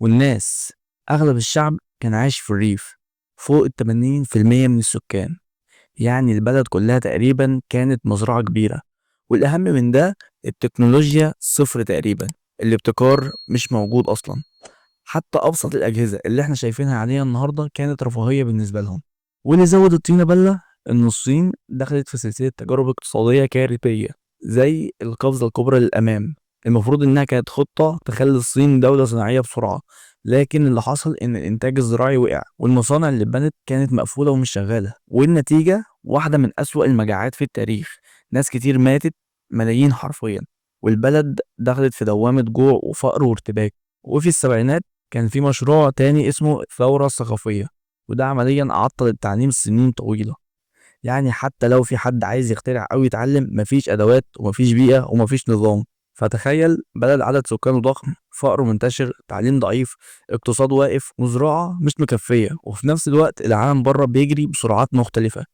والناس، أغلب الشعب كان عايش في الريف، فوق 80% من السكان. يعني البلد كلها تقريبا كانت مزرعة كبيرة. والأهم من ده التكنولوجيا صفر تقريبا، الابتكار مش موجود أصلا. حتى أبسط الأجهزة اللي احنا شايفينها عليها النهاردة كانت رفاهية بالنسبة لهم. واللي زود الطينة بلة إن الصين دخلت في سلسلة تجارب اقتصادية كارثية زي القفزة الكبرى للأمام. المفروض إنها كانت خطة تخلي الصين دولة صناعية بسرعة، لكن اللي حصل إن الإنتاج الزراعي وقع، والمصانع اللي اتبنت كانت مقفولة ومش شغالة، والنتيجة واحدة من أسوأ المجاعات في التاريخ. ناس كتير ماتت، ملايين حرفيا، والبلد دخلت في دوامة جوع وفقر وارتباك. وفي السبعينات كان في مشروع تاني اسمه الثورة الثقافية، وده عمليا عطل التعليم سنين طويلة. يعني حتى لو في حد عايز يخترع أو يتعلم، مفيش أدوات ومفيش بيئة ومفيش نظام. فتخيل بلد عدد سكانه ضخم، فقره منتشر، تعليم ضعيف، اقتصاد واقف، وزراعة مش مكفية، وفي نفس الوقت العالم بره بيجري بسرعات مختلفة.